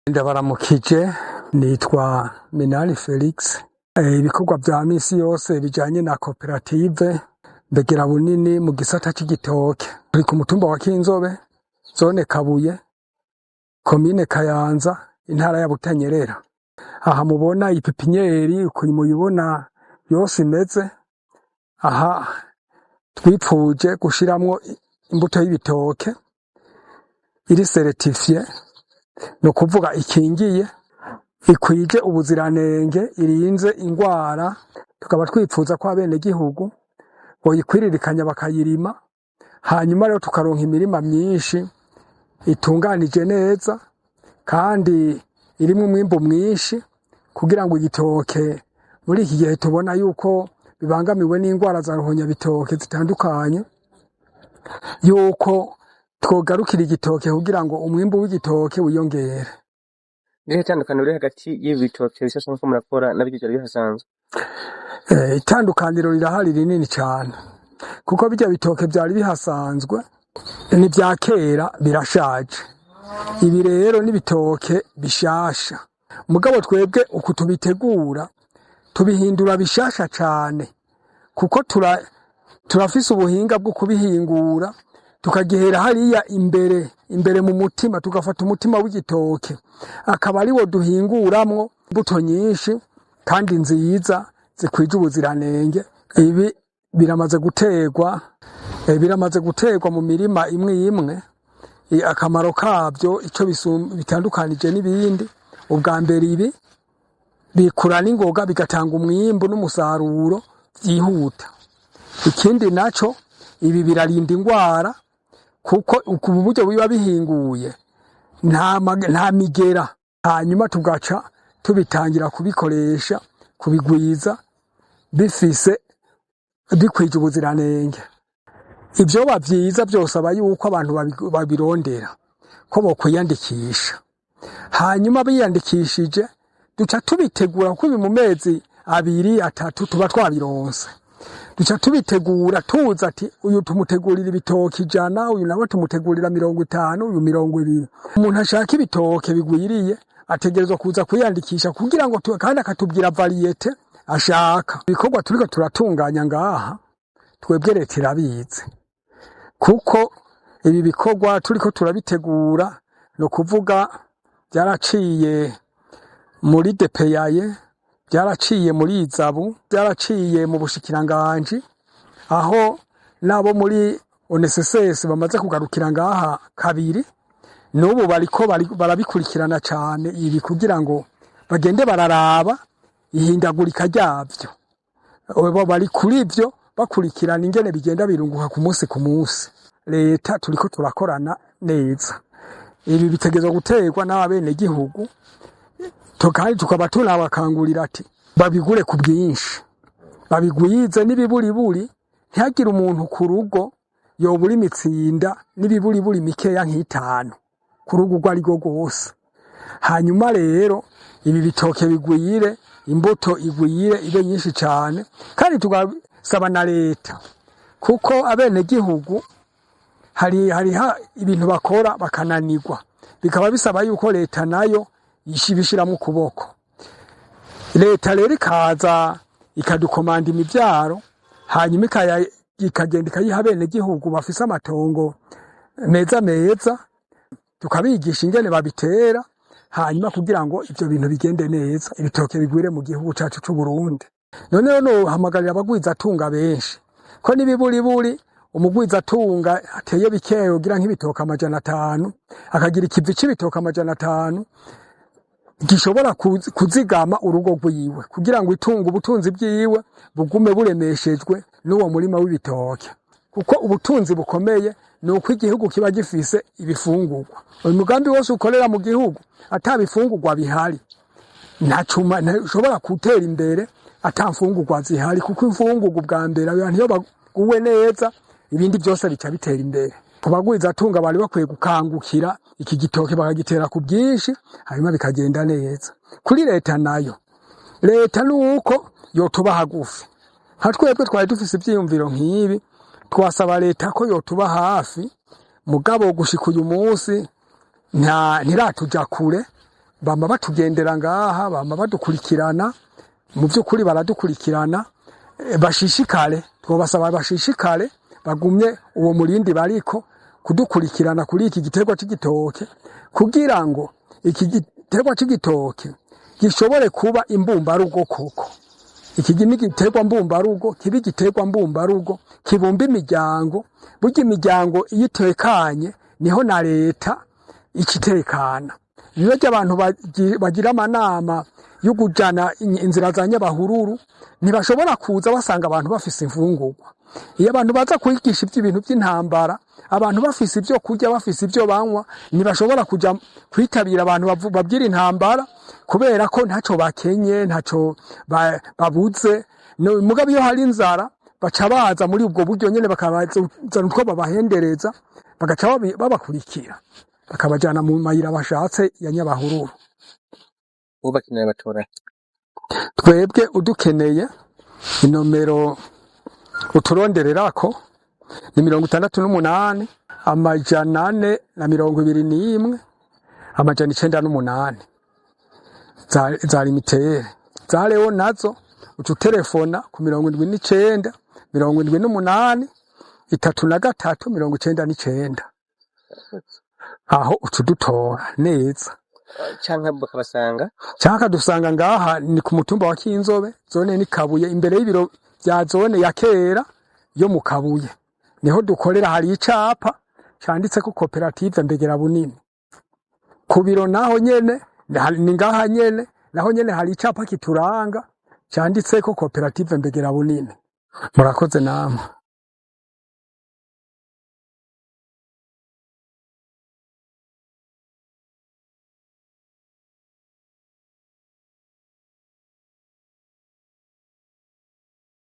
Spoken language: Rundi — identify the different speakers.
Speaker 1: Ndabaramukije, nitwa Minani Felix. Ibikorwa vya misi yose bijanye na koperative Mbegera Bunini mu gisata c'igitoke. Turi ku mutumba wa Kinzobe, zone Kabuye, komine Kayanza, intara ya Butanyerera. Aha mubona ipipinyeri uku muyibona yose imeze, aha twipfuje gushiramwo imbuto y'ibitoke iri certifié, ni ukuvuga ikingiye, ikwije ubuziranenge, irinze ingwara. Tukaba twipfuza ko abenegihugu boyikwiririkanya bakayirima, hanyuma rero tukaronka imirima myinshi itunganije neza kandi irimwo umwimbu mwinshi, kugira ngo igitoke muri iki gihe tubona yuko bibangamiwe n'ingwara za ruhonyabitoke zitandukanye, yuko twogarukira igitoke kugira ngo umwimbu w'igitoke wiyongere.
Speaker 2: Irihe tandukaniro riri hagati y'ibi bitoke bishasha muriko murakora na birya vyari bihasanzwe?
Speaker 1: Itandukaniro rirahari rinini cane, kuko birya bitoke vyari bihasanzwe ni vya kera, birashaje. Ibi rero n'ibitoke bishasha, mugabo twebwe uku tubitegura tubihindura bishasha cane, kuko turafise ubuhinga bwo kubihingura, tukagihera hariya imbere imbere mu mutima, tugafata umutima w'igitoke akaba ariwo duhinguramwo imbuto nyinshi kandi nziza zikwije ubuziranenge. Ibi biramaze guterwa, biramaze guterwa mu mirima imwe imwe. Akamaro kavyo, ico bitandukanije n'ibindi, ubwa mbere ibi bikura n'ingoga, bigatanga umwimbu n'umusaruro vyihuta. Ikindi naco, ibi birarinda ingwara, kuko ubu buryo biba bihinguye nta migera. Hanyuma tugaca tubitangira kubikoresha, kubigwiza bifise bikwije ubuziranenge. Ivyoba vyiza vyosaba yuko abantu babirondera ko bokwiyandikisha, hanyuma biyandikishije duca tubitegura, kuko ibi mu mezi 2, 3 tuba twabironse. Duca tubitegura tuzi ati uyu tumutegurira ibitoke 100, uyu nawe tumutegurira 50, uyu 20. Umuntu ashaka ibitoke bigwiriye ategerezwa kuza kwiyandikisha kugira ngo kandi akatubwira variété ashaka. Ibikorwa turiko turatunganya ngaha, twebwe leta irabizi, kuko ibi bikorwa turiko turabitegura, ni ukuvuga vyaraciye muri DPAE, vyaraciye muri ISABU, vyaraciye mu bushikiranganji, aho n'abo muri ONSS bamaze kugarukira ngaha kabiri, n'ubu bariko barabikurikirana cane ibi kugira ngo bagende bararaba ihindagurika ryavyo. Bo bari kuri ivyo bakurikirana ingene bigenda birunguka ku munsi ku munsi. Leta turiko turakorana neza. Ibi bitegerezwa guterwa n'abenegihugu, kandi tukaba tunabakangurira ati babigure ku bwinshi, babigwize n'ibiburiburi, ntihagire umuntu ku rugo yobura imitsinda n'ibiburiburi mikeya nk'itanu ku rugo urwo arirwo rwose. Hanyuma rero ibi bitoke bigwire, imbuto igwire, ibe nyinshi cane, kandi tugasaba na leta, kuko abenegihugu hariho ibintu bakora bakananirwa, bikaba bisaba yuko leta nayo ibishiramwo ukuboko. Leta rero ikaza ikadukomanda imivyaro, hanyuma ikagenda ikayiha abenegihugu bafise amatongo meza meza, tukabigisha ingene babitera, hanyuma kugira ngo ivyo bintu bigende neza, ibitoke bigwire mu gihugu cacu c'Uburundi. None rero nohamagarira abagwizatunga benshi ko n'ibiburiburi umugwizatunga ateye bikeya, yogira nk'ibitoke 500, akagira ikivi c'ibitoke 500 gishobora kuzigama urugo rwiwe, kugira ngo itunga ubutunzi bwiwe bugume buremeshejwe n'uwo murima w'ibitoke, kuko ubutunzi bukomeye ni uko igihugu kiba gifise ibifungurwa. Uyu mugambi wose ukorera mu gihugu ata bifungurwa bihari, ntushobora gutera imbere ata mfungurwa zihari, kuko imfungurwa ubwa mbere abantu iyo baguwe neza, ibindi byose bica bitera imbere. Ku bagwizatunga bari bakwiye gukangukira iki gitoke bakagitera ku bwinshi, hanyuma bikagenda neza. Kuri leta nayo, leta nuko yotuba hagufi. Nka twebwe twari dufise ivyiyumviro nk'ibi, twasaba leta ko yotuba hafi, mugabo gushika uyu munsi ntiratuja kure. Bama batugendera ngaha, bama badukurikirana, mu by'ukuri baradukurikirana. Bashishikare, twobasaba bashishikare bagumye uwo murindi bariko kudukurikirana kuri iki giterwa c'igitoke, kugira ngo iki giterwa c'igitoke gishobore kuba imbumbarugo koko. Iki ni igiterwa mbumbarugo, kiba igiterwa mbumbarugo kibumba imiryango. Burya imiryango iyo itekanye niho na leta ikitekana. Biba abantu bagira amanama yo kujana inzira za nyabahururu, ntibashobora kuza basanga abantu bafise imfungurwa. Iyo abantu baza kwigisha iby'ibintu by'intambara, abantu bafise ibyo kurya, bafise ibyo banywa, ntibashobora kuja kwitabira abantu babwira intambara, kubera ko ntaco bakenye, ntaco babuze. Mugabo iyo hari inzara, baca baza muri ubwo buryo nyene, bakabazana utwo babahendereza, bagaca babakurikira, bakabajana mu mayira bashatse ya nyabahururu.
Speaker 2: Ubakeneye batora?
Speaker 1: Twebwe udukeneye, inomero uturondererako ni 68 421 908 za limitere. Za leo nazo uca uterefona ku 79 78 33 99, aho uca udutora neza.
Speaker 2: Canke bakabasanga?
Speaker 1: Canke dusanga ngaha, ni ku mutumba wa Kinzobe, zone ni Kabuye, imbere y'ibiro vya zone ya kera yo mu Kabuye, niho dukorera. Hari icapa canditseko koperative Mbegera Bunini. Ku biro naho nyene ni ngaha nyene, naho nyene hari icapa kituranga canditseko koperative Mbegera Bunini. Murakoze namwe.